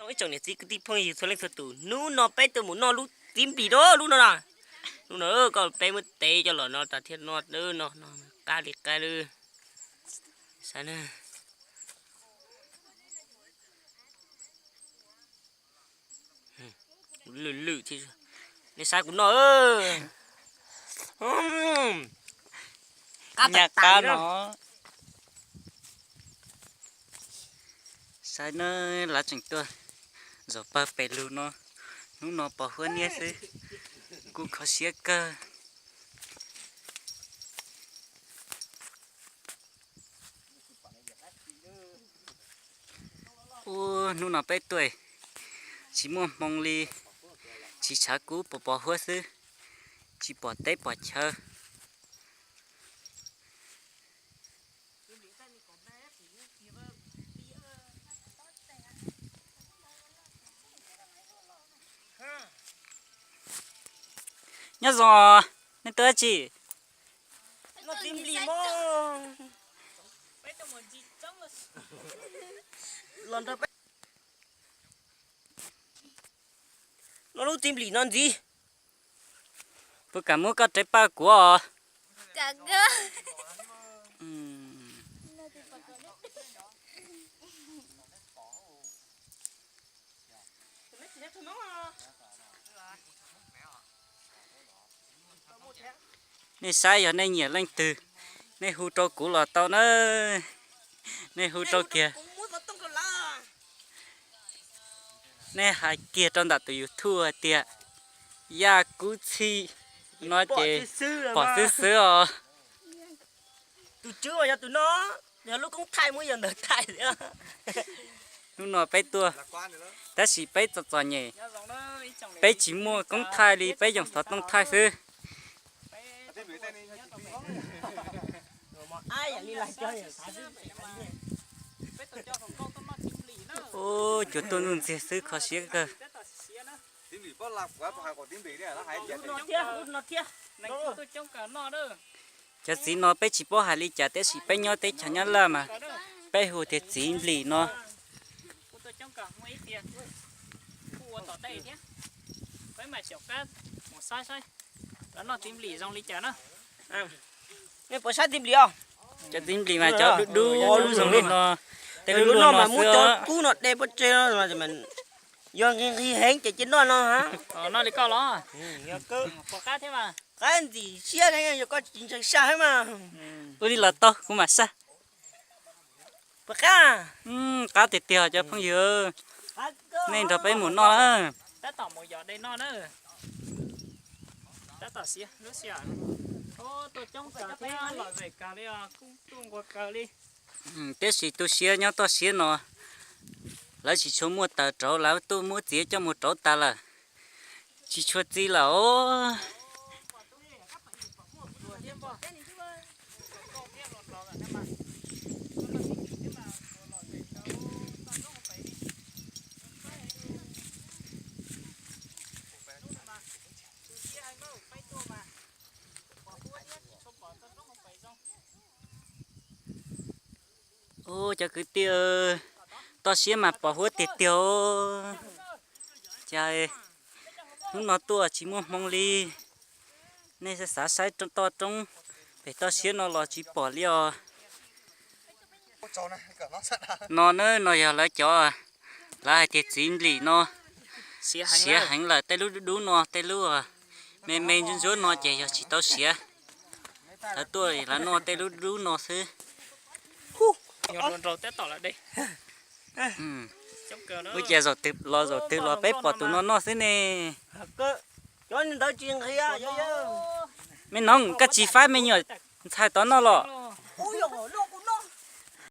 Ib tsoom niam txiv kwv tij phooj ywg txhua leej txhua tus, hnub no peb tuaj mus noj lub txiv nplis rau lub no na. Lub no koj peb muab tev coj los no tas thiaj noj no, qab li qab lawm. Saib na. Lwj lwj thiab, nej saib kuv noj. Nyaj qab no. Saib na, lawv tseem tuaj zaum pawg pem lug no, hnub no pos huab niab xwb, kuj kho siab kawg. Ub, hnub no peb tuaj tsis muaj hmoo li, tsis tshav kub, pos pos huab xwb, tsis pom teb pom chaw. Nyob zoo, nej tuaj dab tsi? Noj lub txiv nplis no ntxiv. Puas kam muab koj rab paj kuv os? Nej saib yog nej nyiam leej twg, nej hu rau kuv los tau na. Nej hu rau kiag. Nej hais kiag rau ntawm tus YouTube hais tias Yaj Kub Txhij no ces pom xwb xwb os. Tus tswv mas yog tus no, yog lub koob thaij muab yog ntawd thaij. Hnub no peb tuaj, tab sis peb txom txom nyem, peb tsis muaj koob thaij li, peb yoog xov tooj thaij xwb. Ub, cua tuaj ntxiag xwb, kho siab kawg. Cov txiv no peb tsis paub hais li cas, tab sis peb nyob teb chaws Nyab Laj mas peb hu tias txiv nplis no. Nej puas saib txiv nplis os? Cov txiv nplis mas cov dub dub zoo li no, tej lub luag no mas muab cov kub no de pov tseg no, yog nqhis nqhis heev ces cia noj no. Noj li koj los? Qab ntxim siab, yog koj tsis ntseeg saj heev mas. Ua li los tau, kuv mam saj. Puas qab? Qab tiag tiag cov phooj ywg, nej nrog peb mus noj na. Tab tom mus yos de noj na. Tab tom siav lub sij hawm. Tuaj coob kawg thiab lom zem kawg li, kuj tuaj nquag kawg li. Tiam sis tu siab nyob toj siab no, lawv tsis tshua muaj taws rauv, lawv tuaj muab txiav coj mus rauv tas lawm, tsis tshua txi lawm os. Ub, cov kwv tij, toj siab mas pos huab tiag tiag. Cas hnub no tuaj tsis muaj hmoo li. Nej xav saib toj roob pem toj siab no los tsis pom li os. No na, no yog lawv cov, lawv hais tias txiv nplis no siav heev lawm, tej lub dub dub no, tej lub me me ntsuab ntsuab no ces yog tsis tau siav. Lawv tuaj lawv noj tej lub dub dub no xwb. Ua cas zaum twg los zaum twg los peb pom tus no noj xwb ne. Cov ntawd tsis nqhis. Me noog, koj tsis faib me nyuam ntxhais tod noj los?